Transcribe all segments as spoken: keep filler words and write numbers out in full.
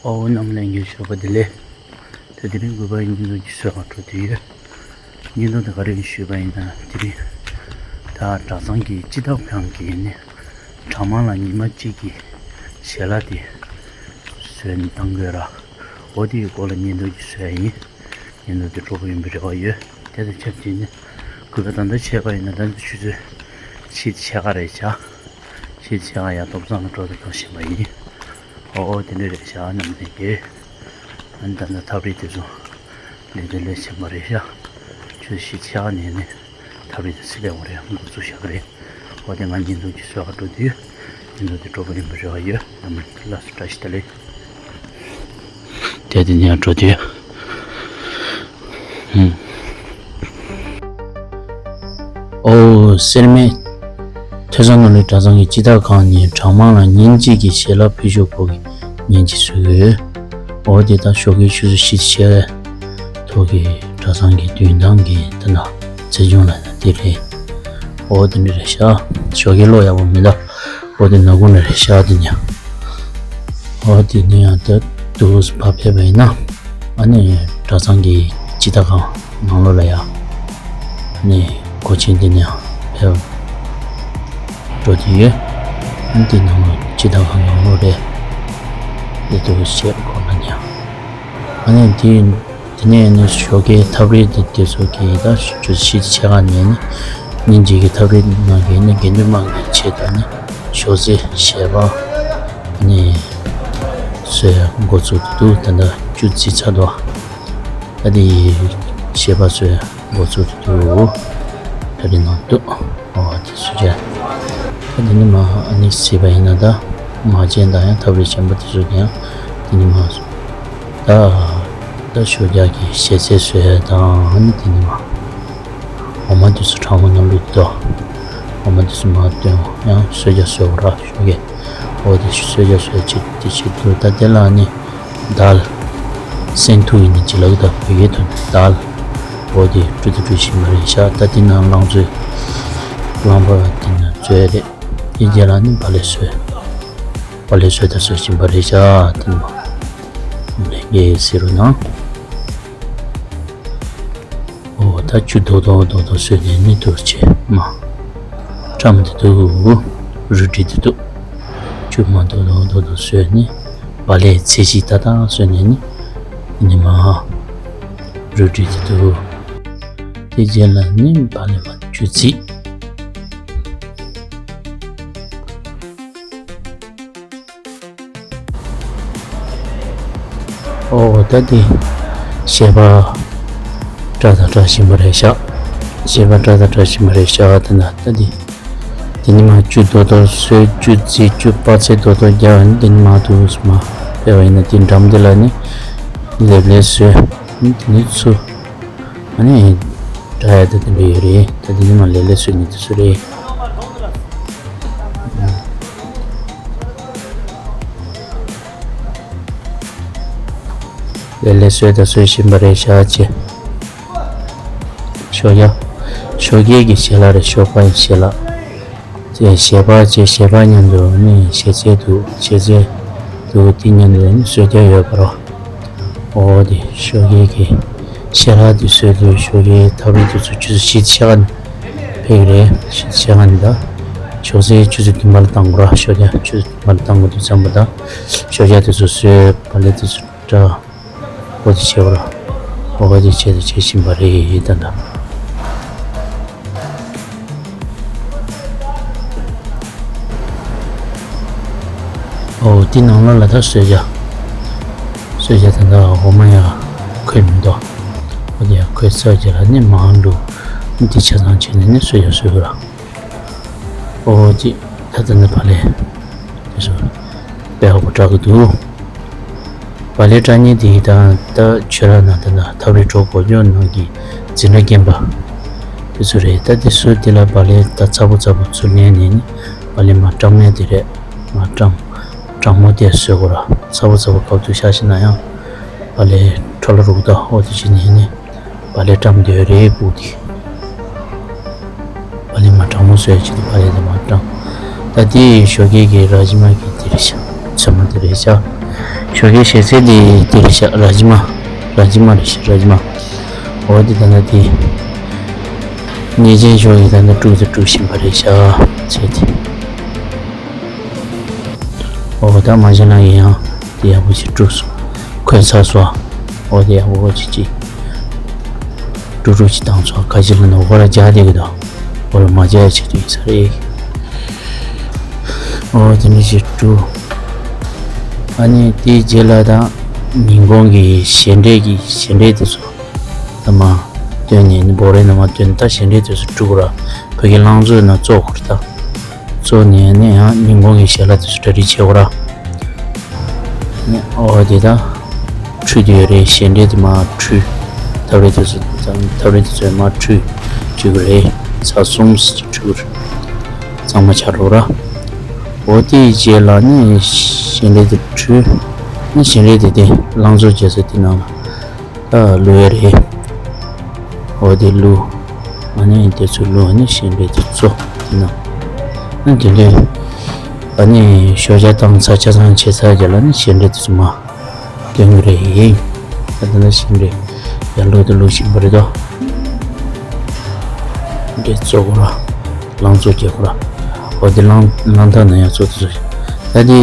ཨོ་རྣམ་ལྷན་རྒྱས་ཞོགས་པ་བདེ་ལེགས། ད་དེ་རིང་དགོས་པ་ཡིན་མཉམ་དུ་ཀྱི་བཟོས་པ་འགྲོ་དུས་ཡོད། མཉམ་དུ་དེ་ག་རེ་ཡིན་ཞུས་པ་ཡིན་ན་དེ་རིང་། ད་གྲྭ་ཚང་གི་སྤྱི་ཐབ་ཁང་གི་ནི། གྲྭ་མང་ལ་ཉི་མ་གཅིག་གི་ཞལ་ལག་དེ་བཟོས་ནས་བཏང་དགོས་ར། འོ་དེའི་སྐོར་ལ་མཉམ་དུ་ཀྱི་བཟོས་ཡིན། མཉམ་དུ་དེ་སྤྲོ་པོ་ཡིན་པའི་རེ་བ་ཡོད། དེ་དང་ཆབས་ཅིག་ནི། དགོས་པ་ད་ལྟ་བྱས་པ་ཡིན་ན་ད་ལྟ་ཆུ་ཚོད་ཕྱེད་ཕྱེད་ཀ་རེད་བྱ། ཕྱེད་ཕྱེད་ཀ་ཡང་ཐོབ་ཚང་ལ་འགྲོ་དུ་གཏོང་བཞིན་པ་ཡིན། ཨོ་ཨོ་དེ་འདྲ་རེད་བཞག་ནམ་ལས་དགེ། ཨ་ནི་ད་ལྟ་ཐབ་རིགས་དེ་ཚོ་ལས་དེ་ལས་བྱེད་པ་རེད་ཤག་ཆུ་བཞི་ཆགས་ནས་ནི་ཐབ་རིགས་དེ་ཚེ་ལས་འོང་རེད། འགོ་ཚུགས་བཞག་གི་རེད། ཨོ་དེ་ང་གཉིས་འདུག་ཅིག་བཟོས་པ་འགྲོ་དུས་ཡིན་འདུག་དེ་སྤྲོ་པོ་ཡིན་པའི་རེ་བ་ཡོད། ནམ་ལ་སུ་བཀྲ་ཤིས་བདེ་ལེགས། དེ་དེ་ནས་འགྲོ་དུས། ཧུམ། ཨོ་སེར་སྨད་ཐོས་བསམ་ནོར་བུའི་གྲྭ་ཚང་གི་སྤྱི་ཐབ་ཁང་ནས་གྲྭ་མང་ལ་ཉིན་གཅིག་གི་ཞལ་ལག་ཕུལ་བྱུང་སྐོར་གྱི་ཉིན་གཅིག་བཟོས་ཡོད། ཨོ་དེ་ད་ཞོགས་ཀའི་ཆུ་ཚོད་བཞི་ཕྱེད་ཀའི་ཐོག་གི་གྲྭ་ཚང་གི་མདུན་ཐང་གི་དེ་ན་ཚེ་ཆུང་ལ་ན་དེ་རེད། ཨོ་དེ་འདྲ་རེད་ཤག་ཞོགས་ཀའི་གློག་ཡག་པོ་མི་འདུག་འོ་དེ་ནག་ཁུང་ནས་རེད་ཤག་དེ་ནས། འོ་དེ་ནས་ཡང་ད་དུ་བ་ཕེབས་པ་ཡིན་ན། ཨ་ནི་གྲྭ་ཚང་གི་སྤྱི་ཐབ་ཁང་ནང་ལོགས་ལ་ཡ། ཨ་ནི་སྒོ་ཆེན་དེ་ནས་ཕེབས་འགྲོ་དུས་ཡོད། ཨ་ནི་དེ་ནང་ལོགས་སྤྱི་ཐབ་ཁང་ནང་ལོགས་རེད། དེ་དུ་བ་བྱས་ཁོ་ན་ནས། ཨ་ནི་དེ། དེ་ནས་ནི་ཞོགས་ཀའི་ཐབ་རེས་དེ་དེ་ཚོ་གི་ད་ཆུ་ཚོད་ཕྱེད་ཀ་ནས་ནི་ཉིན་གཅིག་གི་ཐབ་རེས་ནང་གི་ནི་དགེ་འདུན་དམངས་ཀྱི་ཆེད་དུ་ནི་ཞོགས་ཟས་ཞལ་པར་ནི་བཟོས་འགོ་ཚུགས་འདུག་ད་ལྟ་བཅུ་བརྩིས་ཚར་འདུག་ད་དེ་ཞལ་པར་བཟོས་འགོ་ཚུགས་འདུག་ཐབ་རེས་ནང་འདུག་ཨོ་དེ་སུ་བྱས། ད་དེ་ནི་མ་ཨ་ནི་སྲིད་པ་ཡིན་ན་ད་མ་བྱས་ད་ཡང་ཐབ་རེས་ཆེན་པོ་དེ་ཚོ་གི་ཡང་དེ་ནི་མ་ད་ད་ཞོགས་ཇ་གི་ཞལ་ཟས་བཟོས་དང་ཨ་ནི་དེ་ནི་མ་འོ་མ་དེ་ཚོ་གྲང་མོ་ནང་ལུས་དོ། འོ་མ་དེ་ཚོ་མ་བཏོན་ཡང་གསོལ་ཇ་བཟོས་འོ་ར་ཞོགས་ཀས་འོ་དེ་གསོལ་ཇ་བཟོས་ཅིག་དེ་ཆེད་དུ་ད་དེ་ལ་ནི། དཱལ། སེན་ཐུ་ཡིན་ནི་ཅི་ལགས་ད་བོད་ཡིག་ཐོག་ནས་དཱལ། འོ་དེ་བཀྲུ་དང་བཀྲུ་བཞིན་པ་རེད་ཤག་ད་དེ་ནང་རླངས་བཙོས། རླངས་པ་དེ་ནང་བཙོས་རེད། དེ་རྗེས་ལ་ནི་བག་ལེབ་བཟོས། བག་ལེབ་བཟོས་དང་བཟོ་བཞིན་པ་རེད་ཤག་དེ་ནི་མ། ལས་ཀའི་ཟེར་རུ་ནང་། ཨོ་ད་ཆུ་རྡོག་རྡོག་རྡོག་རྡོག་བཟོས་ནས་ནི་དུར་བྱེད་མ། བཀྲམ་དེ་འདུག་རུལ་དྲི་དེ་འདུག་ཆུ་མ་རྡོག་རྡོག་རྡོག་རྡོག་བཟོས་ནས་བག་ལེབ་ཚད་གཞི་ཏག་ཏག་བཟོས་ནས་ནི་ནི་མ། རུལ་དྲི་དེ་འདུག་དེ་རྗེས་ལ་ནི་བག་ལེབ་མ་ཆུ་བརྫིས། ཨོ་ད་དེ་ཞལ་པར་བཀྲ་དང་བཀྲ་བཞིན་པ་རེད་ཤག་ཞལ་པར་བཀྲ་དང་བཀྲ་བཞིན་པ་རེད་ཤག་དེ་ན་ད་དེ་དེ་ནི་མ་བཅུ་རྡོག་རྡོག་བཟོས་བཅུ་བརྫིས་བཅུ་པ་ཚེ་རྡོག་རྡོག་རྒྱག་ནི་དེ་ནི་མ་དུ་མ་ཕེབས་པ་ཡིན་ན་དེ་འགྲམ་དེ་ལ་ནི་ལེབ་ལེབ་བཟོས་ནི་དེ་ནི་ཚུ་ཨ་ནི་འདྲ་ཡ་དེ་དེ་འདྲ་ཡོད་རེད། ད་དེ་ནི་མ་ལེབ་ལེབ་བཟོས་ནི་དེ་ཚོ་རེད། ལེ་ལེ་བཟོས་དང་བཟོ་བཞིན་པ་རེད་ཤག་ཅེས། ཞོགས་ཡ། ཞོགས་ཀས་ཀྱི་ཞལ་ལག་རེད། ཞོགས་པ་ཡི་ཞལ་ལག་ཅེས་ཞལ་པར་ཅེས་ཞལ་པར་མཉམ་དུ་ནི་ཞལ་ཚལ་འདུག་ཞལ་ཚལ་འདུག་དེ་མཉམ་དུ་ནི་གསོལ་ཇ་ཡོད་པ་རོ། འོ་དེ་ཞོགས་ཀས་ཀྱི་ཞལ་ལག་དེ་བཟོས་དུས་ཞོགས་ཀའི་ཐབ་རིགས་དེ་ཚོ་ཆུ་ཚོད་བཞི་ཕྱེད་ཀ་ནས་ཕེབས་ཀྱི་རེད། བཞི་ཕྱེད་ཀ་ནས་ད་ཞོགས་ཚལ་ཆུ་ཚོད་བདུན་པ་ལ་བཏང་དགོས་ར། ཞོགས་ཇ་ཆུ་ཚོད་བདུན་པ་ལ་བཏང་དགོས་དུས་ཙམ་པ་ད་ཞོགས་ཇ་དེ་ཚོ་བཟོས་བག་ལེབ་དེ་ཚོ་འདྲ། འོ་དེ་བྱེད་པ་ར། འོ་དེ་བྱེད་དེ་བྱེད་བཞིན་པ་རེད་ད་ད། ཨོ་དེ་ནང་ལོགས་ལ་ད་གསོལ་ཇ། གསོལ་ཇ་དེ་འདྲ་འོ་མ་ཡང་ཁོལ་མི་འདུག་འོ་དེ་ཡང་ཁོལ་ཚར་རྗེས་ལ་ནི་མར་འགྲོ། འདི་ཆ་ཚང་བྱས་ནས་ནི་གསོལ་ཇ་གསོལ་གི་ར། ཨོ་ཅི། ད་ལྟ་ནི་བག་ལེབ། དེ་ཚོ་དཔེ་ཡག་པོ་བཀྲ་གི་འདུག་བག་ལེབ་བཀྲ་མཁན་དེ་ད་ད་ཆོས་ར་ནང་ད་ད་ཐབ་རི་གྲོ་གོ་ཇོ་ནང་གི་འཛིན་གྲྭ་རྒན་པ་དེ་ཚོ་རེད། ད་དེ་ཚོ་དེ་ལ་བག་ལེབ་ད་ཚ་པོ་ཚ་པོ་ཚུར་ལེན་ནས་ནི་བག་ལེབ་མར་བཀྲམ་མཁན་དེ་རེད། མར་བཀྲམ། གྲང་མོ་དེ་བཟོས་གོ་ར། ཚ་པོ་ཚ་པོ་གབ་ཏུ་བཞག་ཤེ་ན་ཡང་བག་ལེབ་འཕྲོ་བརླག་རུག་ད་ཨོ་དེ་བྱས་ནས་ནི། བག་ལེབ་བཀྲམ་སྡོད་རེད་སྤུག་དེ། བག་ལེབ་མར་གྲང་མོ་བཟོས་བྱས་ཏེ་བག་ལེབ་དེ་མར་བཀྲམ། ད་དེ་ཞོགས་ཀས་ཀྱི་ར་ཇི་མ་གི་དེ་རེད་ཤག་ཚོད་མ་དེ་རེད་ཤག་ཞོགས་ཀའི་ཞལ་ཚལ་དེ་དེ་རེད་ཤག་ར་ཇི་མ། ར་ཇི་མ་རེད་ཤག་ར་ཇི་མ། འོ་དེ་ད་ནི་དེ། གཉེར་ཅན་ཞོགས་ཀྱི་ད་ནི་དཀྲུག་དང་དཀྲུག་བཞིན་པ་རེད་ཤག་ཚལ་དེ། འོ་ད་མ་བྱན་ལགས་ཀྱིས་ཡང་དེ་ཡག་པོ་ཞིག་དཀྲུགས་སོང་། ཁོས་ཚར་སོང་། འོ་དེ་ཡག་པོ་ཅིག་ཅིག་དཀྲུག་དཀྲུག་ཅིག་བཏང་སོང་། ཁ་ཅིག་ལ་ནི་འོ་ར་རྒྱག་བསྡད་ཀྱི་འདུག་འོ་ལ་མ་རྒྱག་ཡ་ཆེད་དུ་ཡིན་ས་རེད། འོ་དེ་འདྲ་ཞིག་དཀྲུགས། ཨ་ནི་དེའི་རྗེས་ལ་ད་ཉིན་གུང་གི་ཞལ་འབྲས་ཀྱི་ཞལ་འབྲས་དེ་ཚོ་ད་མར་བཏོན་ནས་ནི་འབོ་རའི་ནང་མར་བཏོན་ནས་ད་ཞལ་འབྲས་དེ་ཚོ་དཀྲུགས་ར། བོད་ཀྱི་ལང་ཚོའི་ནང་བཙོ་དགོས་རེད་ད། བཙོས་ནས་ནི་ཡང་ཉིན་གུང་གི་ཞལ་ལག་དེ་ཚོ་གྲ་སྒྲིག་བྱེད་དགོས་ར། ནི་འོ་དེ་ད་ཁྲུས་དེ་ཡོད་རེད། ཞལ་འབྲས་དེ་མར་ཁྲུས། ཐབ་རེ་དེ་ཚོ་ཐབ་རེ་དེ་ཚོ་མར་ཁྲུས་བྱེད་དགོས་རེད། ཚར་གསུམ་ཁྲུས་དགོས་རེད། གཙང་མ་བྱ་རོགས་ར། འོ་དེའི་རྗེས་ལ་ནི་ཞལ་འབྲས་དེ་ཁྲུས། ནི་ཞལ་འབྲས་དེ་དེ་ལང་ཚོ་རྒྱག་ས་དེ་ནང་ལ་ད་བླུགས་ཡ་རེད། འོ་དེ་བླུགས། ཨ་ནི་དེ་ཚོ་བླུགས། ཨ་ནི་ཞལ་འབྲས་དེ་བཙོ། དེ་ནང་ཨ་ནི་དེ་འདྲས། ཨ་ནི་ཞོགས་ཇ་བཏང་ཚར་ཆ་ཚང་བྱས་ཚར་རྗེས་ལ་ནི་ཞལ་འབྲས་དེ་ཚོ་མར་བཏོན་གྱི་རེད། ད་ལྟ་ཞིམ་རེད། ཡར་ལོག་ཏུ་ལོག་བཞིན་པ་རེད་དོ། འདྲེ་བཙོ་དགོས་ར། ལང་ཚོ་རྒྱག་དགོས་ར། འོ་དེ་ལང་ལང་ཐག་ན་ཡང་བཙོ་དུ་བཙོ། ད་དེ་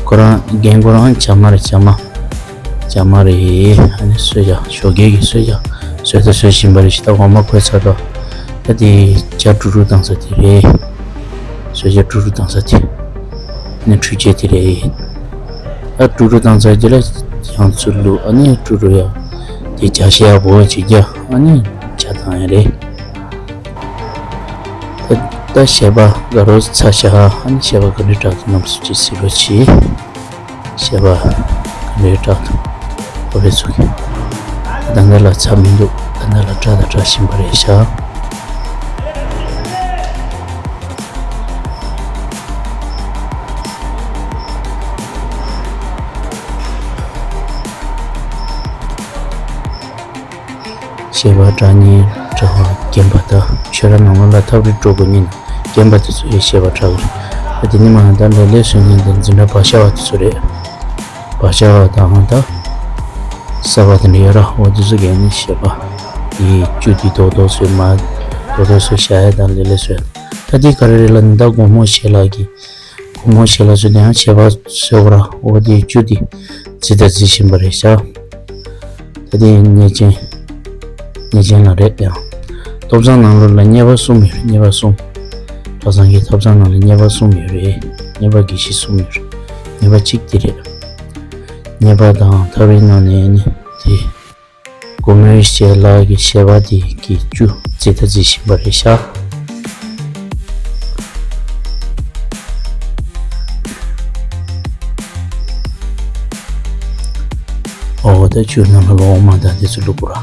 ཁོ་རང་རྒན་ཁོ་རང་ཇ་མ་རེད། ཇ་མ། ཇ་མ་རེད། ཨ་ནི་གསོལ་ཇ། ཞོགས་ཀས་ཀྱི་གསོལ་ཇ། གསོལ་དུ་གསོལ་བཞིན་པ་རེད། ཞེ་ད་འོ་མ་ཁོལ་ཚར་དོ། ད་དེ་ཇ་དཀྲུག་དཀྲུག་བཏང་ས་དེ་རེད། གསོལ་ཇ་དཀྲུག་དཀྲུག་བཏང་ས་དེ། ཨ་ནི་ཁྲུས་ཆས་དེ་རེད། ཨ་དཀྲུག་དཀྲུག་བཏང་ཚར་རྗེས་ལ་ཡང་ཚུར་བླུགས། ཨ་ནི་དཀྲུག་དཀྲུག་ཡ། དེ་ཇ་ཤ་ཡག་པོ་ཅིག་རྒྱག་ཨ་ནི་ཇ་བཏང་ཡ་རེད། ད་ད་བཤད་པ་དགའ་རོགས་ཚ་ཤ། ཨ་ནི་བཤད་པ་ག་འདྲ་དྲག་ཏུ་རྣམས་སུ་ཅིག་གཟིགས་རོགས་གྱིས། བཤད་པ་ག་འདྲ་དྲག་ཏུ་གོ་བའི་ཚུགས་ཀྱི། ད་ལྟ་ལ་ཚ་མི་འདུག་ད་ལྟ་ལ་དྲག་དང་དྲག་བཞིན་པ་རེད་ཤག་བཤད་པ་དྲག་ཉེན་དྲག་པ་རྒན་པ་དང་ཁྱོད་རང་ནང་ལོགས་ལ་ཐབས་རིག་སྤྲོ་དགོས་ཉེན་རྒན་པ་དེ་ཚོ་ཡི་བཤད་པ་དྲག་གི་རེད། ཨ་དེ་ནི་མ་ད་ལས་ལས་སུ་ཉན་དང་འཛིན་གྲྭ་བག་ཆགས་པ་དེ་ཚོ་རེད། བག་ཆགས་པ་དང་ད་གསར་པ་དེ་འདྲ་ཡོད་ར། འོ་དེ་ཚོ་གས་ནི་བཤད་པ་ཡི་བཅུ་དེ་རྡོག་རྡོག་ཚོས་མ་རྡོག་རྡོག་ཚོས་བཤད་ཡ་དང་ལས་ལས་སུ་ད་དེ་ག་རེ་རེད་ལ་ནི་ད་དགོང་མོ་བཤད་ལགས་ཀྱི། དགོང་མོ་ཞལ་ལག་བཟོས་ནས་ཡང་བྱེད་པ་བཟོས་པ་ར། འོ་དེ་བཅུ་དེ་རྩི་ད་རྩི་བཞིན་པ་རེད་ཤག་ད་དེ་གཉེར་ཅན། གཉེར་ཅན་ལགས་རེད་ཡང་། ཐབ་ཚང་ནང་ལོགས་ལ་གཉེར་པ་གསུམ་ཡོད་རེད། གཉེར་པ་གསུམ། གྲྭ་ཚང་གི་ཐབ་ཚང་ནང་ལ་གཉེར་པ་གསུམ་ཡོད་རེད། གཉེར་པ་དགེ་བཤེས་གསུམ་ཡོད་རེད། གཉེར་པ་གཅིག་དེ་རེད། གཉེར་པ་དང་ཐག་རིང་ནང་ནས་ནི་དེ། སྒོར་མོའི་ཞལ་ལག་གི་ཞལ་པར་དེ་གི་བཅུ་རྩི་ད་རྩི་བཞིན་པ་རེད་ཤག་འོ་ད་བཅུ་ནང་ལ་འོ་མ་དང་དེ་ཚོ་བླུགས་པ་ར།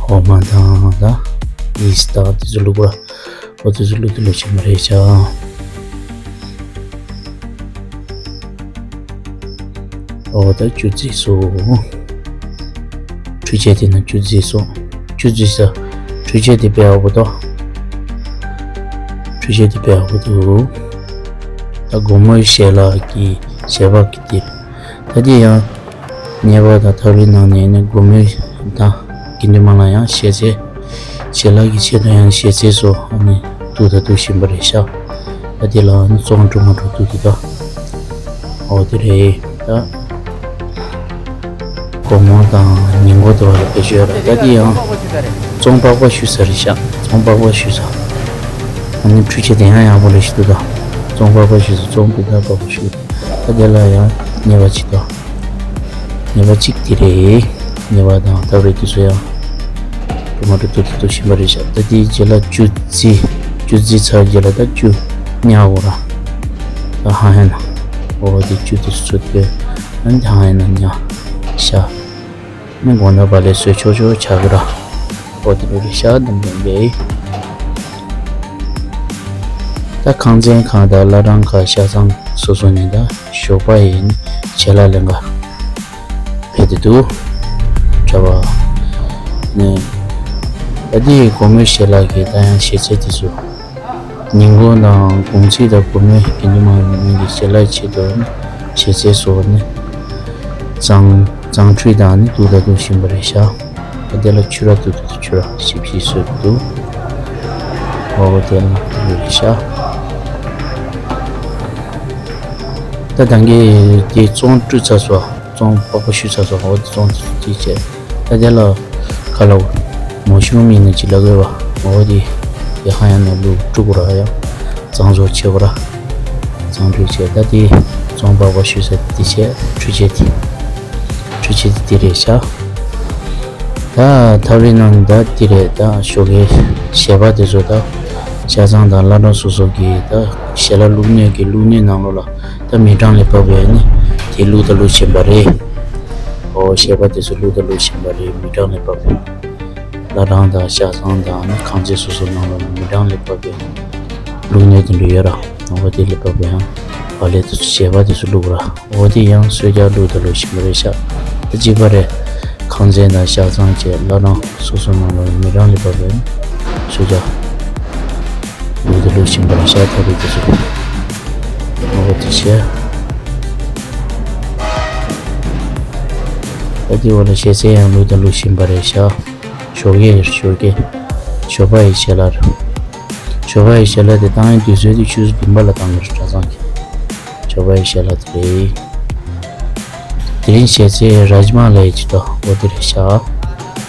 འོ་མ་དང་ད་ཡིས་དང་དེ་ཚོ་བླུགས་པ་ར། འོ་དེ་ཚོ་བླུགས་དེ་ལོ་ཆེན་པ་རེད་ཤག་འོ་ད་བཅུ་རྩིས་སོ། འཕྲུལ་ཆས་དེ་ན་བཅུ་རྩིས་སོ། བཅུ་རྩིས་ས། འཕྲུལ་ཆས་དེ་དཔེ་ཡག་པོ་འདུག་འཕྲུལ་ཆས་དེ་དཔེ་ཡག་པོ་འདུག་ད་སྒོར་མོའི་ཞལ་ལག་གི་ཞལ་པར་གི་དེ། ད་དེ་ཡང་། གཉེར་པ་དང་ཐག་རིང་ནང་ནས་ནི་སྒོར་མོའི་དང་། དགེ་འདུན་མ་ལ་ཡང་ཞལ་ཚད། ཞལ་ལག་གི་ཆེད་དུ་ཡང་ཞལ་ཚད་སོ་ནི་གཏུག་ད་གཏུག་བཞིན་པ་རེད་ཤག་ད་དེ་ལ་ནི་བཙོང་འགྲོ་མ་འགྲོ་གཏུག་དེ་ད། འོ་དེ་རེད་ད། དགོང་མོ་དང་ཉིན་གུང་དུ་བ་ལ་བེད་སྤྱོད་ར། ད་དེ་ཡང་བཙོང་པགས་པ་བཤུས་ས་རེད་ཤག་བཙོང་པགས་པ་བཤུས་ས། ཨ་ནི་འཕྲུལ་ཆས་དེ་ཡང་ཡག་པོ་རེད་ཤི་འདུག་ད་བཙོང་པགས་པ་བཤུས་ས། བཙོང་པི་ད་པགས་པ་བཤུས། ད་དེ་ལ་ཡང་ཉེས་པ་ཅིག་དང་། ཉེས་པ་གཅིག་དེ་རེད། ཉེས་པ་དང་ཐག་རིང་དེ་ཚོ་ཡང་། དུ་མ་དུ་དུ་དུ་དུ་བཞིན་པ་རེད་ཤག་ད་དེའི་རྗེས་ལ་བཅུ་རྩི། བཅུ་རྩི་ཚར་རྗེས་ལ་ད་བཅུ་ཉག་འོ་ར། ད་ཧ་ཧེ་ན། འོ་དེ་བཅུ་དེ་ཚོ་དེ། ཨ་ནི་ཧ་ཧེ་ན་ཉག་ཤ། ནི་དགོང་དག་བ་ལས་བཟོས་ཆོག་ཆོག་ཆག་གི་ར། འོ་དེ་རུ་རེད་ཤག་འདི་འདྲ་རེད། ད་ཁང་ཚན་ཁང་དང་བླ་བྲང་ཁག་ཤག་ཚང་སོ་སོ་ནས་ད་ཞོགས་པ་ཡིན་ཞལ་ལག་ལེན་ག་ཕེབས་ཏེ་འདུག་གྲྭ་པ། ནས། ད་ལྟའི་སྒོར་མོའི་ཞལ་ལག་གི་ད་ཡང་ཞལ་ཚད་དེ་ཚོ། ཉིན་གུང་དང་གུང་ཚིགས་དང་སྒོར་མོའི་དགེ་འདུན་མ་ཡིན་གྱི་ཞལ་ལག་ཆེད་དུ་ཞལ་ཚད་བཟོ་བ་ནི། གཙང་གཙང་ཁྲུས་དང་ནི་འདུག་ད་འདུག་བཞིན་པ་རེད་ཤག་ད་དེ་ལ་ཆུ་ར་འདུག་ད་ཆུ་ར་ཞིབ་ཞིབ་བཟོས་འདུག་འོ་དེ་ལ་འདུག་རེད་ཤག་ད་ད་གིན་དེ་བཙོང་བཀྲུས་ཚར་སོང་། བཙོང་པགས་པ་བཤུས་ཚར་སོང་། འོ་དེ་བཙོང་དེ་བྱས། ད་དེ་ལ་ག་ལ་མོ་ཤུ་རུམ་ཡིན་ན་ཅི་ལ་དགོས་པ། འོ་དེ་དེ་ཧ་ཡང་ནས་བླུགས་བཀྲུ་དགོས་ར། ཡང་གཙང་བཟོ་བྱེད་དགོས་ར། གཙང་བཀྲུས་བྱས། ད་དེ་བཙོང་པགས་པ་བཤུས་ཚར་དེ་བྱས་ཁྲུས་བྱས་དེ། ཁྲུས་བྱས་དེ་དེ་རེད་ཤག་ད་ཐབ་རི་ནང་ད་དེ་རེད། ད་ཞོགས་ཀའི་ཞལ་པར་དེ་ཚོ་ད་ཤ་ཚང་དང་བླ་བྲང་སོ་སོ་གི་ད་ཞལ་ལག་བླུགས་སྣོད་ཀྱི་བླུགས་སྣོད་ནང་ལོགས་ལ་ད་མི་གྲངས་ལས་བབས་པའི་ནི་དེ་བླུགས་ད་བླུགས་བཞིན་པ་རེད། ཨོ་ཞལ་པར་དེ་ཚོ་བླུགས་ད་བླུགས་བཞིན་པ་རེད། མི་གྲངས་ལས་བབས་པའི་བླ་བྲང་དང་ཤ་ཚང་དང་ནི་ཁང་ཚན་སོ་སོ་ནང་ལོགས་ལ་མི་གྲངས་ལས་བབས་པའི་བླུགས་སྣོད་དེ་འདྲ་ཡོད་ར། ཨོ་དེ་ལས་བབས་པའི་ཡང་བག་ལེབ་དེ་ཚོ་ཞལ་པར་དེ་ཚོ་བླུགས་ར། འོ་དེ་ཡང་གསོལ་ཇ་བླུགས་ད་བླུགས་བཞིན་པ་རེད་ཤག་ད་གཅིག་པ་རེད། ཁང་ཚན་དང་ཤ་ཚང་བཅས་བླ་བྲང་སོ་སོ་ནང་ལ་མི་གྲངས་ལས་བབས་པའི་གསོལ་ཇ་བླུགས་ད་བླུགས་བཞིན་པ་རེད་ཤག་ཐབ་རི་དེ་ཚོ། འོ་དེ་བྱས། ད་དེ་འོག་ལ་ཞལ་ཚད་ཡང་བླུགས་ད་བླུགས་བཞིན་པ་རེད་ཤག་ཞོགས་ཀས་རེད། ཞོགས་ཀས། ཞོགས་པ་ཡི་ཞལ་ལག་རེད། ཞོགས་པ་ཡི་ཞལ་ལག་དེ་བཏང་ཡའི་དུས་ཚོད་དེ་ཆུ་ཚོད་བདུན་པ་ལ་བཏང་གི་རེད། གྲྭ་ཚང་གི་ཞོགས་པ་ཡི་ཞལ་ལག་དེ་རེད། དེ་རིང་ཞལ་ཚད་རཱཇ་མ་ལ་ཡི་ཅི་ཏོ་འོ་དེ་རེད་ཤག་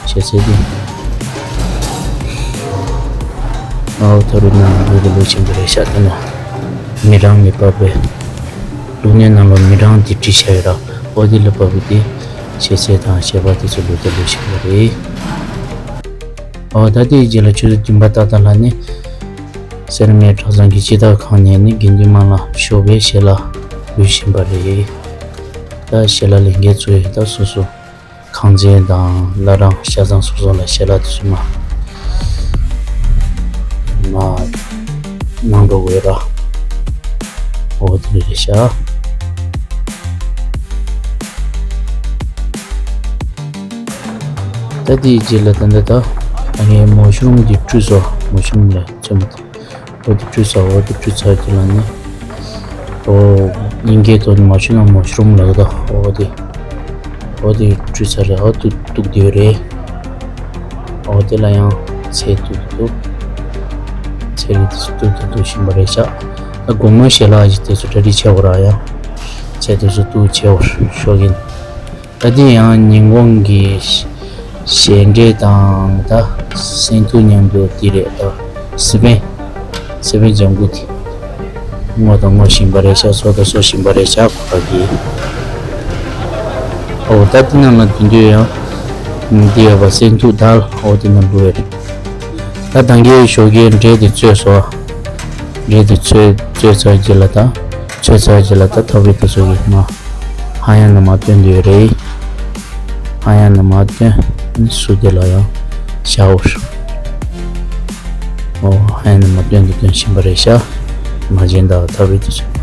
ཞལ་ཚད་དེ། ཨའོ་ཐོ་རུ་ན་ལུ་དེ་ལུ་ཆེན་པོ་རེད་ཤག་དེ་ན་མི་གྲངས་ལས་བབས་པའི་བླུགས་སྣོད་ནང་ལོགས་མི་གྲངས་དེ་བྲིས་བཞག་ཡོད་ར། འོ་དེ་ལས་བབས་པའི་དེ་ཞལ་ཚད་དང་ཞལ་པར་དེ་ཚོ་ལུ་དེ་ལུ་ཆེན་པོ་རེད། ཨོ་ད་ལྟའི་རྗེས་ལ་ཆུ་ཚོད་བདུན་པ་ཏག་ཏག་ལ་ནི་སེར་སྨད་གྲྭ་ཚང་གི་སྤྱི་བདག་ཁང་ནས་ནི་དགེ་འདུན་དམངས་ལ་ཞོགས་པའི་ཞལ་ལག་འབུལ་བཞིན་པ་རེད། ད་ཞལ་ལག་ལེན་མཁན་ཚོས་ད་སོ་སོ་ཁང་ཚན་དང་བླ་བྲང་ཤ་ཚང་སོ་སོ་ལ་ཞལ་ལག་དེ་ཚོ་མ་མ་གནང་འགྲོ་དགོས་ར། ཨོ་དེ་རེད་ཤག་ད་དེའི་རྗེས་ལ་ད་ལྟ་ད་ད་ངས་མོ་ཤུ་རུམ་འདི་བཀྲུས་སོ། མོ་ཤུ་རུམ་ལ་ཚོད་མ་ཐུབ། ཨོ་དེ་བཀྲུས་ཚར། ཨོ་དེ་བཀྲུས་ཚར་རྗེས་ལ་ནི་ཨོ་དབྱིན་སྐད་ཐོག་ནས་མ་བྱུང་ན་མོ་ཤུ་རུམ་ལབ་ད། ཨོ་དེ་ཨོ་དེ་བཀྲུས་ཚར་རེད། ཨོ་དེ་གཏུབ་བསྡད་ཡོད་རེད། ཨོ་དེ་ལ་ཡང་ཚལ་གཏུབ་གཏུབ། ཚལ་རིགས་དེ་ཚོ་གཏུབ་གཏུབ་གཏུབ་བཞིན་པ་རེད་ཤག་ད་དགོང་མོའི་ཞལ་ལག་ཅིག་དེ་ཚོ་གྲ་སྒྲིག་བྱེད་དགོས་ར། ཡང་ཚལ་དེ་ཚོ་གཏུབ་བྱེད་དགོས་ཤོག་གིན། ད་དེ་ཡང་ཉིན་གུང་གི་ཞལ་འབྲས་དང་ད་སྲན་ཐུག་མཉམ་དུ་དེ་རེད། ད་སི་པན་སི་པན་ལྗང་གུ་དེ་སྔོ་དང་སྔོ་བཞིན་པ་རེད་ཤག་གསོ་དང་གསོ་བཞིན་པ་རེད་ཤག་ཁོ་ར་གི། ཨོ་ད་དེ་ནང་ལ་དེ་འདྲ་ཡང་འདི་ཡོད་པ་སྲན་ཐུག་དལ། ཨོ་དེ་ནང་འགྲོ་བས། ད་ད་གིན་ཞོགས་ཀའི་འབྲས་དེ་བཙོས་སོ། འབྲས་དེ་བཙོས་བཙོས་ཚར་རྗེས་ལ་ད་བཙོས་ཚར་རྗེས་ལ་ད་ཐབ་རི་དེ་ཚོ་གི་མ་ཧ་ཡང་ན་མ་བཏོན་དེ་ཡོད་རེད། ཧ་ཡང་ན་མ་བཏོན་སུ་དེ་ལ་ཡང་བཞག་འོ། ཨོ་ཧ་ཡང་ན་མ་བཏོན་དེ་བཏོན་བཞིན་པ་རེད་ཤག་མ་བྱན་ད་ཐབ་རི་དེ་ཚོ།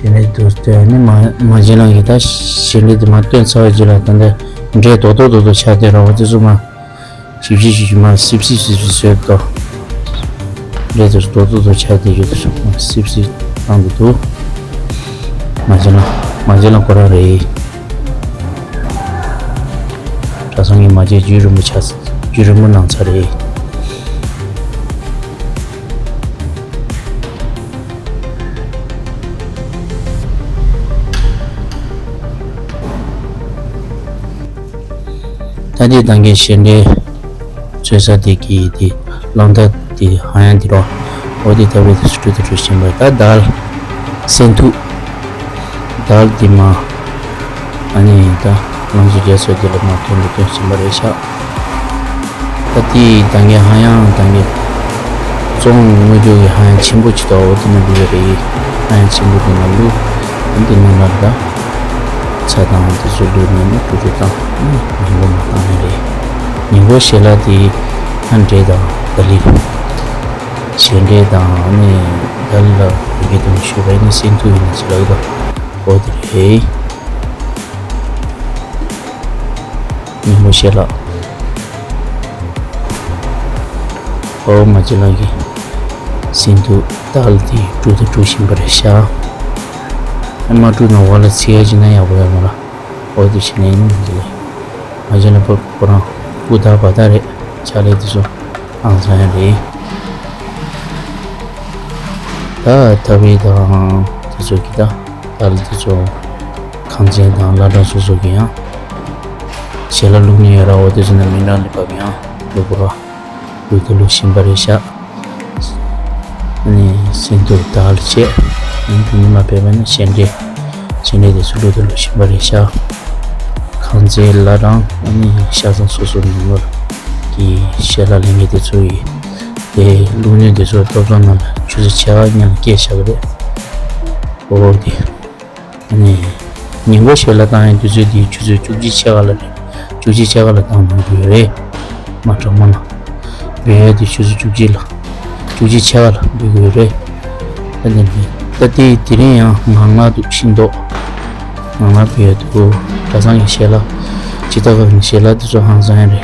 བྱས་ནས་དུ་སྟོན་ནི་མ་མ་བྱེད་ལང་གི་ད་ཞལ་འདྲེ་དུ་མ་སྟོན་ཚར་བ་ཅིག་ལ་ད་ལྟ་འདྲེ་རྡོག་རྡོག་རྡོག་རྡོག་ཆགས་ཏེ་ར་བ་དེ་ཚོ་མ། ཞིབ་ཞིབ་ཞིབ་ཞིབ་མ་སིབ་སིབ་སིབ་སིབ་བཟོས་ཏོ། འདྲེ་དེ་ཚོ་རྡོག་རྡོག་རྡོག་ཆགས་ཏེ་ཡོད་དེ་ཚོ་མ་སིབ་སིབ་བཏང་གི་འདུག་མ་བྱེད་ལ་མ་བྱེད་ལ་ཁོ་རང་རེད། གྲྭ་ཚང་གི་མ་བྱེད་རྒྱུན་རིང་པོ་ཆགས་རྒྱུན་རིང་པོ་གནང་ཚར་རེད། ད་ལྟའི་ད་གིན་ཞལ་འདྲེ་བཙོས་ས་དེ་གི་དེ་གླང་དར་དེ་ཧ་ཡང་དེ་རོ། འོ་དེ་ཐབ་རི་དེ་སུ་ཁྲུ་དེ་ཁྲུ་བཞིན་པ་ད་དལ་སྲན་ཐུག་དལ་དེ་མ་ཨ་ནི་ད་གླང་ཆེན་རྒྱ་མཚོ་དེ་ལ་མ་ཐོན་དུ་ཐོན་བཞིན་པ་རེད་ཤག་ད་དེའི་ད་གིན་ཧ་ཡང་ད་གིན་བཙོང་དངོས་རྒྱུ་གི་ཧ་ཡང་ཆེན་པོ་ཅིག་ཏོག་འོ་དེ་ནང་འདུག་ཡོད་རེད། ཧ་ཡང་ཆེན་པོ་དེ་ནང་འདུག་འདི་ནང་ལ་ད་ཚྭ་དང་དེ་ཚོ་བླུགས་ནས་ནི་ཀྲུ་ཀྲུ་བཏང་། ཉིན་གུང་མ་བཏང་ཡ་རེད། ཉིན་གུང་ཞལ་ལག་དེ་ཧ་འབྲས་དང་ད་ལི་རེད། ཞལ་འབྲས་དང་ནི་ད་ལ་ཡི་གེ་དང་ཞུ་བའི་ནི་སེམས་ཐུག་ཡིན་ན་ཅི་ལགས་དང་འོ་དེ་རེད། ཉིན་གུང་ཞལ་ལག་ཨོ་མ་ཅི་ལགས་ཀྱི་སེམས་ཐུག་ད་ལ་དེ་ཀྲུ་དང་ཀྲུ་བཞིན་པ་རེད་ཤག་ཨ་མ་ཀྲུ་ནང་བ་ལ་ཚིག་ཡ་ཅི་ན་ཡག་པོ་ཡོད་མ་ལ། འོ་དེ་ཞིག་ནས་ཡིན་ནམ་ཅི་ལགས། ང་ཅི་ལ་ཕ་ཁོ་རང་སྐུ་ད་བ་ད་རེད། ཕྱག་ལས་དེ་ཚོ་ཨང་ཚང་ཡ་རེད། ད་ཐབ་རེད་དང་དེ་ཚོ་གི་ད་ད་ལ་དེ་ཚོ་ཁང་ཚན་དང་བླ་བྲང་སོ་སོ་གི་ཡང་ཞལ་ལག་བླུགས་ནས་ཡོད་ར། འོ་དེ་ཚོ་ནས་མི་འདྲ་ལི་པ་གི་ཡང་བླུགས་དགོས་ར། བླུགས་དང་བླུགས་བཞིན་པ་རེད་ཤག་ཨ་ནི་སེམས་ཐུག་ད་ལ་བྱས། ཨ་ནི་དེ་ཉི་མ་ཕེབས་པ་ནི་ཞལ་འབྲས་ཞལ་འབྲས་དེ་ཚོ་བླུགས་དང་བླུགས་བཞིན་པ་རེད་ཤག་ཁང་ཚན་བླ་བྲང་ཨ་ནི་ཤག་ཚང་སོ་སོ་ནང་ལོགས་ཀྱི་ཞལ་ལག་ལེན་མཁན་དེ་ཚོ་ཡིས་དེ་བླུགས་སྣོད་དེ་ཚོ་ཐོབ་ཚང་ནང་ལ་ཆུ་ཚོད་ཕྱེད་ཀ་སྔོན་ལ་བསྐྱལ་བཞག་གི་རེད། འོ་དེ། ཨ་ནི། ཉིན་གུང་ཞལ་ལག་བཏང་ཡའི་དུས་ཚོད་དེ་ཆུ་ཚོད་བཅུ་གཅིག་ཕྱེད་ཀ་ལ་རེད། བཅུ་གཅིག་ཕྱེད་ཀ་ལ་བཏང་གནང་གི་ཡོད་རེད། མ་དྲང་མོ་ན། འབུལ་ཡ་དེ་ཆུ་ཚོད་བཅུ་གཅིག་ལ། བཅུ་གཅིག་ཕྱེད་ཀ་ལ་འབུལ་གི་ཡོད་རེད། ད་དེ་འདི། ད་དེ་དེ་རིང་ཡང་ངང་ལག་འདུག་ཤིང་ཏོག་ངང་ལག་འབུལ་ཡ་འདུག་གྲྭ་ཚང་གི་ཞལ་ལག་སྤྱི་ཟླ་ཁག་གི་ཞལ་ལག་དེ་ཚོ་ཧང་སང་ཡ་རེད།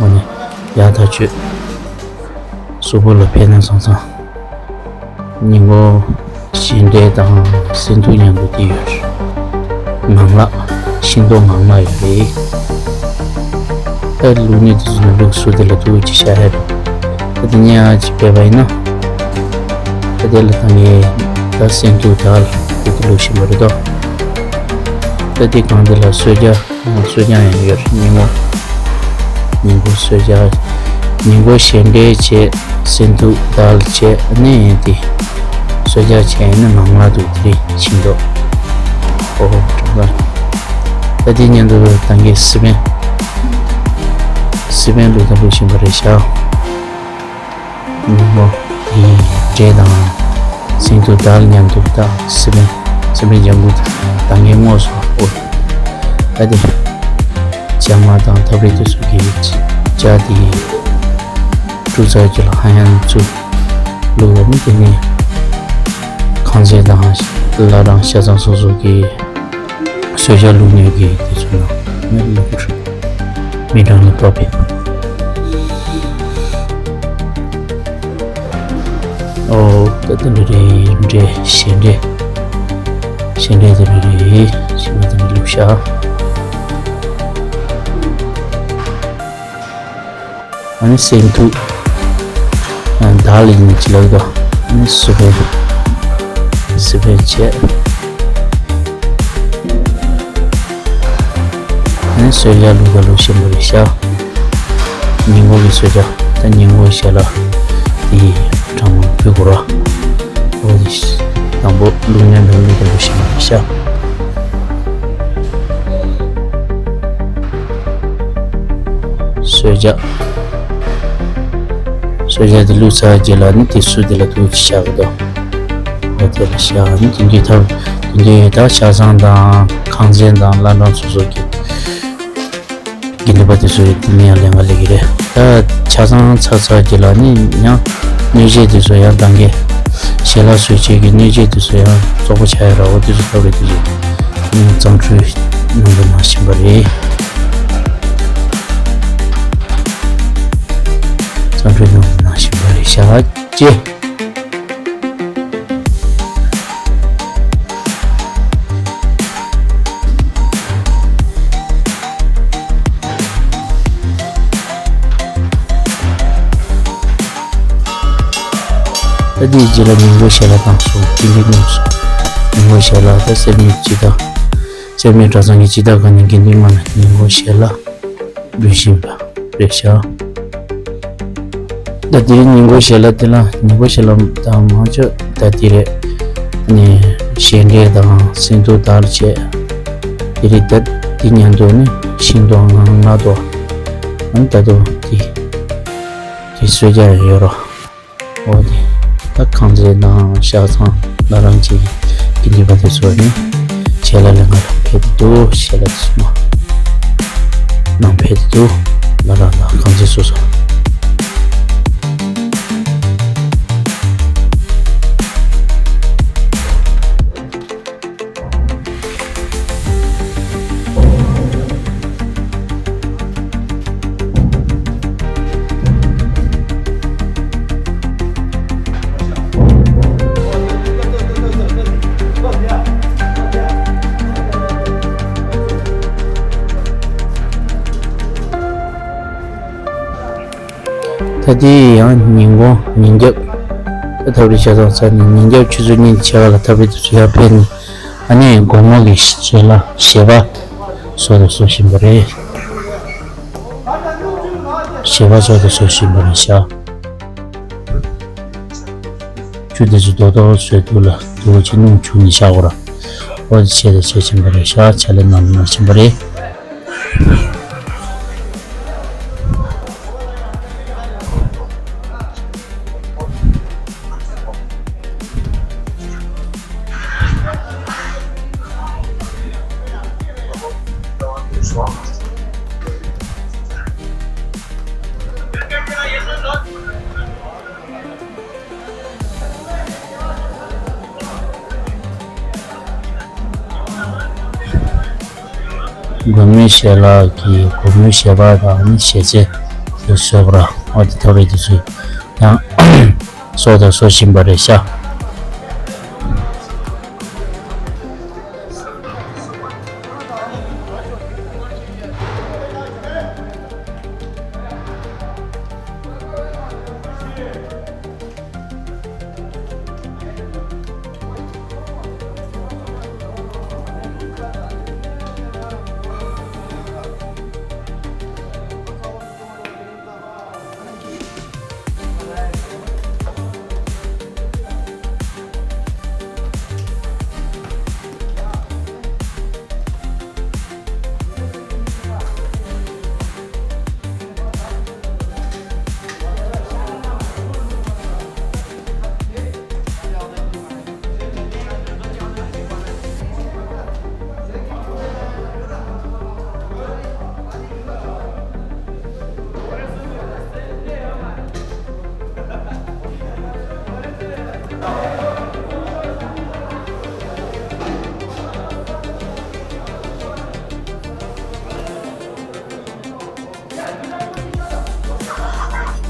འོ་ནི། ཡག་ཐག་ཆོད། གཟུགས་པོ་ལ་ཕན་ན་སོང་ཙང་། ཉིན་གུང་ཞལ་འབྲས་དང་སེམས་ཐུག་མཉམ་དུ་དེ་ཡོད་རེད། ངང་ལག་ཤིང་ཏོག་ངང་ལག་ཡོད་རེད། ཨ་བླུགས་སྣོད་དེ་ཚོ་ནི་བླུགས་ས་དེ་ལ་ཐུག་ཅིག་བཞག་ཡ་རེད། ཨ་དེ་ཉག་ཅིག་ཕེབས་པ་ཡིན་ན། ཨ་དེ་ལ་ད་ངས་ད་སེམས་ཐུག་ད་ལ་དེ་དེ་བླུགས་བཞིན་པ་རེད་དོ། ཨ་དེ་གང་དེ་ལ་གསོལ་ཇ། གསོལ་ཇ་ཡང་ཡོད་རེད། ཉིན་གུང་། ཉིན་གུང་གསོལ་ཇ། ཉིན་གུང་ཞལ་འབྲས་བྱས། སེམས་ཐུག་ད་ལ་བྱས། ཨ་ནི་དེ། གསོལ་ཇ་བྱས་ནི་ངང་ལག་འདུག་དེ་རིང་ཤིང་ཏོག་ཨོ་ཧོ་གྲོང་ཁ། ད་དེ་མཉམ་དུ་ད་གིན་སི་པན། སི་པན་བླུགས་དང་བླུགས་བཞིན་པ་རེད་ཤག་ཉིན་མོ་དེའི་འབྲས་དང་། སེམས་ཐུག་ད་ལ་མཉམ་དུ་ད་སི་པན། སི་པན་ལྗང་གུ་ད་ངའི་ངོས་སུ་འོ། ད་དེ། ཇ་མ་དང་ཐབ་རེད་དེ་ཚོ་གི་ཇ་དེ། ཀྲུ་ཚ་ཅི་ལ་ཧ་ཡང་ཚུ། བླུགས་པ་ནི་དེ་ནས། ཁང་ཚན་དང་བླ་བྲང་ཤག་ཚང་སོ་སོ་གི་གསོལ་ཇ་བླུགས་ནས་གི་དེ་ཚོ་ནང་ནས་བླུགས་རུ། མི་གྲངས་ལ་བབས་པས། ཨོ། ད་དེ་འདྲ་རེད། འདྲེ་ཞེ་འདྲེ། ཞེ་འདྲེ་དེ་འདྲ་རེད། ཞེ་འདྲེ་དེ་འདྲ་བླུགས་ཤག་ཨ་ནི་སེམས་ཐུག་ཨ་ནི་ད་ལ་ཡིན་ཅི་ལབ་དོ། ཨ་ནི་སི་པན། སི་པན་བྱས། ཨ་ནི་གསོལ་ཇ་བླུགས་དང་བླུགས་བཞིན་པ་རེད་ཤག་ཉིན་གུང་གི་གསོལ་ཇ། ད་ཉིན་གུང་ཞལ་ལག་དེ་ཡི་གྲངས་མང་ཕུལ་དགོས་ར། འོ་དེ་དང་པོ་བླུགས་སྣོད་ལ་བླུགས་དང་བླུགས་བཞིན་པ་རེད་ཤག་གསོལ་ཇ། གསོལ་ཇ་དེ་བླུགས་ཚར་རྗེས་ལ་ནི་དེ་ཚུར་དེ་ལ་ཐུག་ཅིག་བཞག་གི་འདུག་འོ་དེ་ལ་བཞག་ནི་དེ་འདྲའི་ཐབས་དེ་འདྲའི་ད་ཆ་ཚང་དང་ཁང་ཚན་དང་བླ་བྲང་སོ་སོ་གི་དགེ་འདུན་པ་དེ་ཚོ་ཡི་དེ་ནས་ཡང་ལས་ཀ་ལས་ཀྱི་རེད། ད་ཆ་ཚང་ཚར་ཚར་རྗེས་ལ་ནི་ཡང་སྣོད་ཆས་དེ་ཚོ་ཡང་ད་གིན་ཞལ་ལག་བཟོ་བྱེད་ཀྱི་སྣོད་ཆས་དེ་ཚོ་ཡང་བཙོག་པོ་ཆགས་ཡ་ར། འོ་དེ་ཚོ་ཐབས་རེད་དེ་ཚོ་གཙང་ཁྲུས་གནང་དང་གནང་བཞིན་པ་རེད། གཙང་ཁྲུས་གནང་དང་གནང་བཞིན་པ་རེད་ཤག་ཅེས། ད་དེའི་རྗེས་ལ་ཉིན་གུང་ཞལ་ལག་བཏང་སོང་། དེ་འདྲའི་གནང་སོང་། ཉིན་གུང་ཞལ་ལག་ད་སེར་སྨད་སྤྱི་བཏང་། སེར་སྨད་གྲྭ་ཚང་གི་སྤྱི་བཏང་ག་ནས་དགེ་འདུན་མ་ན་ཉིན་གུང་ཞལ་ལག་འབུལ་བཞིན་པ་རེད་ཤག་ད་དེ་རིང་ཉིན་གུང་ཞལ་ལག་དེ་ལ་ཉིན་གུང་ཞལ་ལག་དང་མང་ཆེ་ད་དེ་རེད། ནས་ཞལ་འབྲས་དང་སེམས་ཐུག་དར་བྱས། དེ་རིང་ད་དེ་ཉིན་དུ་ནི་ཤིང་ཏོག་ངང་ལག་ཏོག་ཨ་ནི་ད་དུང་དེ་ གི་གསོལ་ཇ་ཡང་ཡོད་རོ། འོ་དེ། ད་ཁང་བརྩེགས་དང་ཤག་ཚང་ལ་རང་གཅིག་གི་འདུས་པ་དེ་ཚོ་ནི་ཞལ་ལག་ལེན་ག་ཕེབས་འདུག་ཞལ་ལག་དེ་ཚོ་མ་ནང་ཕེབས་འདུག་ལ་རང་དང་ཁང་བརྩེགས་སོ་སོ། ད་ལྟའི་ཡང་ཉིན་གུང་ཉིན་རྒྱབ། ད་ཐབ་རི་ཤག་ཚང་ཚར་ནས་ཉིན་རྒྱབ་ཆུ་ཚོད་གཉིས་ཕྱེད་ཀ་ལ་ཐབ་རི་དེ་ཚོ་ཡར་ཕེབས་ནས། ཨ་ནི་དགོང་མོ་གི་ཞལ་ལག་ཞལ་པར་བཟོ་དང་བཟོ་བཞིན་པ་རེད། ཞལ་པར་བཟོ་དང་བཟོ་བཞིན་པ་རེད་ཤག་ཆུ་དེ་ཚོ་རྡོག་རྡོག་བཟོས་འདུག་ལ་དུ་བ་ཅིག་སྣུམ་བྱུགས་ནས་བཞག་གོ་ར། འོ་དེ་བྱས་དང་བྱེད་བཞིན་པ་རེད་ཤག་ཕྱག་ལས་གནང་དང་གནང་བཞིན་པ་རེད། དགོང་མོའི་ཞལ་ལག་གི་དགོང་མོའི་ཞལ་པར་དང་ནི་ཞལ་ཚད་དེ་བཟོ་དགོས་ར། འོ་དེ་ཐབ་རི་དེ་ཚོ་ཡང་བཟོ་དང་བཟོ་བཞིན་པ་རེད་ཤག་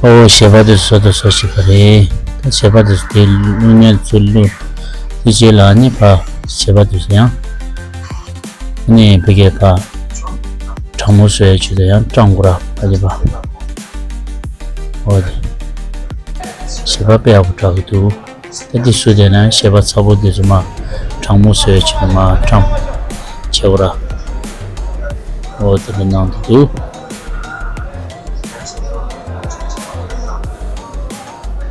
ཨོ་ཞལ་པར་དེ་བཟོ་དང་བཟོ་བཞིན་པ་རེད། ད་ཞལ་པར་དེ་ཚོ་དེ་བླུགས་ཉན་ཚུར་བླུགས། དེ་རྗེས་ལ་ནི་ཕ་ཞལ་པར་དེ་ཚོ་ཡང་ནི་ཕ་གིར་ཕ་གྲང་མོ་བཟོ་ཡ་ཆེད་དུ་ཡང་བཀྲམ་དགོས་ར། ཕ་གིར་ཕ་ཨོ་དེ་ཞལ་པར་དཔེ་ཡག་པོ་འདྲ་གི་འདུག་ད་འདི་བཟོས་བསྡད་ན་ཞལ་པར་ཚ་པོ་འདི་ཚོ་མ་གྲང་མོ་བཟོས་བྱས་མ་བཀྲམ་བྱེད་དགོས་ར། འོ་དེ་འདྲ་གནང་འདུག་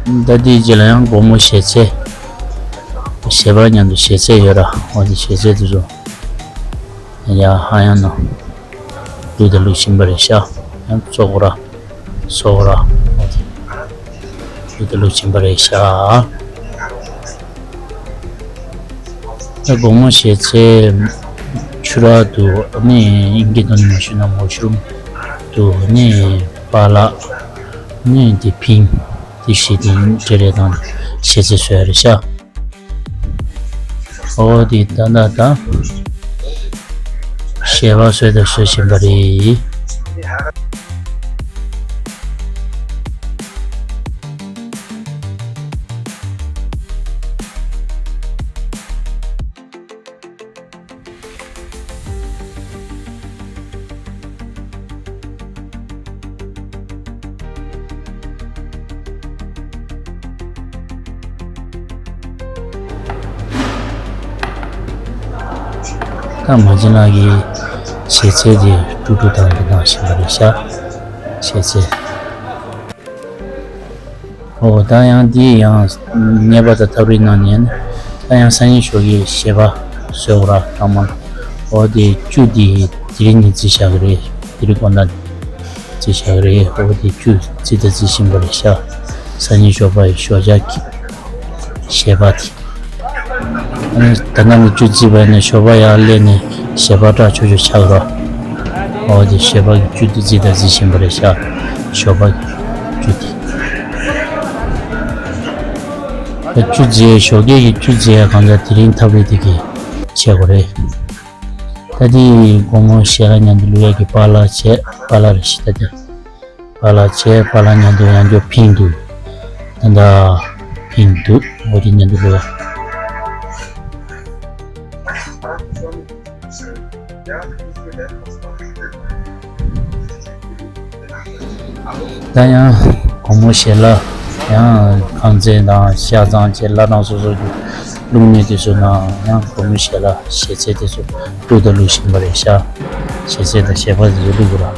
ད་འདིའི་རྗེས་ལ་ཡང་དགོང་མོ་ཞལ་ཚད། ཞལ་པར་མཉམ་དུ་ཞལ་ཚད་ཡོད་ར། འོ་དེ་ཞལ་ཚད་འདི་ཚོ་ཡ་ཧ་ཡང་ནང་བླུགས་དང་བླུགས་བཞིན་པ་རེད་ཤག་ཡང་བཙོག་ར། བཙོག་ར། འོ་དེ། ཆུ་དེ་ལུགས་ཕྱིན་པ་རེད་ཤག་ད་དགོང་མོ་ཞལ་ཚད་ཆུ་རགས་འདུག་ནི་ཨིན་སྐད་ཐོག་ནས་མ་ཞུས་ན་མོ་ཤུ་རུམ་འདུག་ནི་པ་ལགས་ནི་དེ་ཕིང་དེ་ཞེས་དེ་འདྲ་རེད་དང་ཞལ་ཚད་བཟོ་ཡ་རེད་ཤག་ཨོ་དེ་ད་ད་ད་ཞལ་པར་བཟོས་དང་བཟོ་བཞིན་པ་རེད། ད་མ་བྱན་ལགས་ཀྱིས་ཞལ་ཚད་དེ་དཀྲུག་དཀྲུག་བཏང་དུ་བཏང་བཞིན་པ་རེད་ཤག་ཞལ་ཚད། ཨོ་ད་ཡང་འདི་ཡང་ཉེས་པ་དང་ཐབས་རིག་གནང་ནས་ད་ཡང་སང་ཉིན་ཞོགས་ཀྱི་ཞལ་པར་བཟོས་འོ་ར་གྲང་མོ། ཨོ་དེ་བཅུ་འདི་དེ་རིང་ནས་རྩིས་བཞག་གི་རེད། དེ་རིང་དགོང་དག་བརྩིས་བཞག་རེད། འོ་དེ་བཅུ་བརྩིས་དང་བརྩི་བཞིན་པ་རེད་ཤག་སང་ཉིན་ཞོགས་པ་ཡི་ཞོགས་ཇ་གི་ཞལ་པར་དེ། ཨ་ནི་ད་ནང་གི་བཅུ་བརྩིས་པ་ཡིན་ན་ཞོགས་པ་ཡར་སླེབས་ནས་ཞལ་པར་སྐྲག་ཆོག་ཆོག་ཆགས་རོགས། འོ་དེ་ཞལ་པར་གྱི་བཅུ་དེ་བརྩིས་དང་བརྩི་བཞིན་པ་རེད་ཤག་ཞོགས་པ་གི་བཅུ་དེ། ད་བཅུ་བརྩིས་ཞོགས་ཀས་ཀྱི་བཅུ་བརྩིས་ཡ་གང་ལྟར་དེ་རིང་ཐབས་རེ་དེ་གི་བྱེད་དགོས་རེད། ད་དེ་དགོང་མོ་ཞལ་ལག་མཉམ་དུ་བླུག་ཡ་གི་པཱ་ལགས་བྱས། པཱ་ལགས་རེད་ཤི་ད་དེ། པཱ་ལགས་བྱས། པཱ་ལགས་མཉམ་དུ་ཡང་བསྐྱར་ཕིང་འདུག་ད་ལྟ་ཕིང་འདུག་འོ་དེ་མཉམ་དུ་བླུག་ཡ། ད་ཡང་དགོང་མོ་ཞལ་ལག་ཡང་ཁང་ཚན་དང་ཤ་ཚང་བཅས་བླ་བྲང་སོ་སོ་གི་བླུག་མཁན་དེ་ཚོ་ནང་ཡང་དགོང་མོ་ཞལ་ལག་ཞལ་ཚད་དེ་ཚོ་བླུག་དང་བླུག་བཞིན་པ་རེད་ཤག་ཞལ་ཚད་དང་ཞལ་པར་དེ་ཚོ་བླུག་དགོས་ར།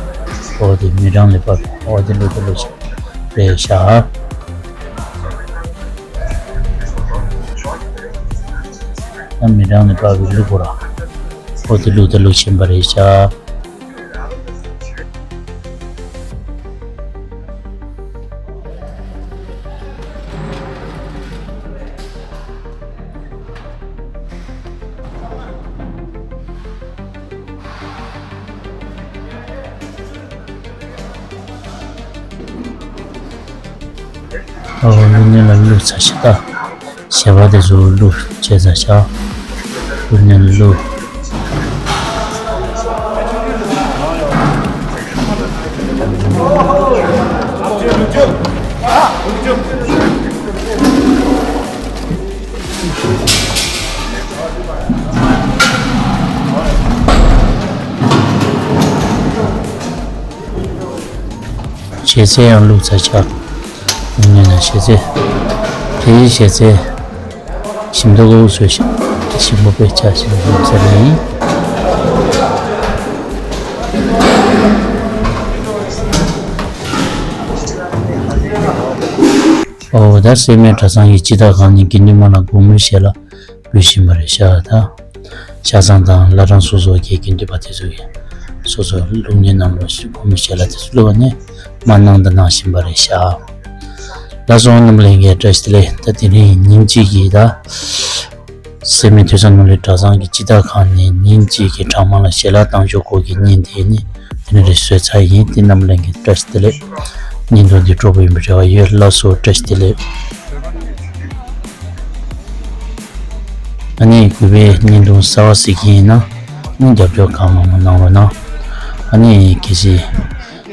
འོ་དེ་མི་གྲངས་ལ་དཔག་པའི་འོ་དེ་བླུག་དང་བླུག་བཞིན་རེད་ཤག་ད་མི་གྲངས་ལ་དཔག་པའི་བླུག་དགོས་ར། འོ་དེ་བླུག་དང་བླུག་བཞིན་པ་རེད་ཤག་ཨོ། བླུག་མཁན་ལ་བླུགས་ཚར་ཤག་ད་ཞལ་པར་དེ་ཚོ་བླུགས་བྱས་ཚར་ཤག་བླུག་མཁན་ལ་བླུགས། ཞལ་ཚད་ཡང་བླུགས་ཚར་ཆགས། ཡིན་ན་ཞལ་ཚད། དེའི་ཞལ་ཚད། ཞིམ་མདོག་དགོས་བཟོས་ཤིང་། ཞིམ་པོ་དཔེ་ཆ་ཞིམ་པོ་ཟེར་ནས་ཡིན། ཨོ། ད་སེར་སྨད་གྲྭ་ཚང་གི་སྤྱི་བདག་ཁང་ནས་དགེ་འདུན་མ་ལ་དགོང་མོའི་ཞལ་ལག་འབུལ་བཞིན་པ་རེད་ཤག་ད་ཤ་ཚང་དང་བླ་བྲང་སོ་སོ་གི་དགེ་འདུན་པ་དེ་ཚོ་ཡིན། སོ་སོ་བླུག་མཁན་རྣམས་ལ་དགོང་མོའི་ཞལ་ལག་དེ་ཚོ་བླུགས་ནས་མར་གནང་དང་གནང་བཞིན་པ་རེད་ཤག་ལགས་སོ། རྣམ་པ་ལྷན་རྒྱས་བཀྲ་ཤིས་བདེ་ལེགས། ད་དེ་རིང་ཉིན་གཅིག་གི་ད་སེར་སྨད་ཐོས་བསམ་སློབ་གླིང་གྲྭ་ཚང་གི་སྤྱི་བདག་ཁང་ནས་ཉིན་གཅིག་གི་གྲྭ་མང་ལ་ཞལ་ལག་བཏང་ཕྱོགས་སྐོར་གྱི་བརྙན་དེ་ནི་དེ་ནས་རེ་བཟོས་ཚར་ཡིན། དེ་རྣམ་པ་ལྷན་རྒྱས་བཀྲ་ཤིས་བདེ་ལེགས། བརྙན་ཐུང་འདི་སྤྲོ་པོ་ཡིན་པའི་རེ་བ་ཡོད། ལགས་སོ། བཀྲ་ཤིས་བདེ་ལེགས། ཨ་ནི་གུས་པས་བརྙན་ཐུང་གསར་པ་གཟིགས་ཀྱི་ཡིན་ན་ཨ་ནི་རྒྱབ་སྐྱོར་གང་མང་མང་གནང་རོགས་གནང་། ཨ་ནི་གལ་སྲིད་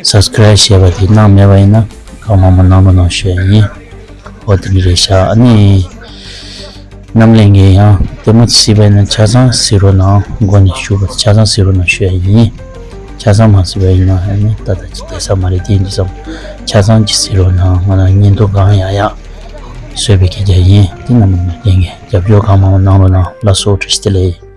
སབ་སི་ཀ་རེབ་བྱས་པ་དེ་གནང་མེད་པ་ཡིན་ན་གང་མང་མང་གནང་རོགས་གནང་ཞུ་ཡ་ཡིན། འོ་དེ་འདྲ་རེད་ཤག་ཨ་ནི་རྣམ་པ་ལྷན་རྒྱས་ཡང་ལྟད་མོ་གཟིགས་པ་ཡིན་ན་ཆ་ཚང་གཟིགས་རོགས་གནང་། མགོ་ནས་མཇུག་བར་ཆ་ཚང་གཟིགས་རོགས་གནང་ཞུ་ཡ་ཡིན། ཆ་ཚང་མ་གཟིགས་པ་ཡིན་ན་ཨ་ནི་ཏག་ཏག་ཅིག་བསྡད་ས་མ་རེད། དེ་ཡིན་དུས་ཙམ་ཆ་ཚང་ཅིག་གཟིགས་རོགས་གནང་། ང་རང་བརྙན་ཐུང་གང་ཡག་ཡག་བཟོས་པའི་སྐད་ཆ་ཡིན། དེ་རྣམ་པ་ལྷན་རྒྱས་རྒྱབ་སྐྱོར་གང་མང་མང་གནང་རོགས་གནང་། ལགས་སོ། བཀྲ་ཤིས་བདེ་ལེགས།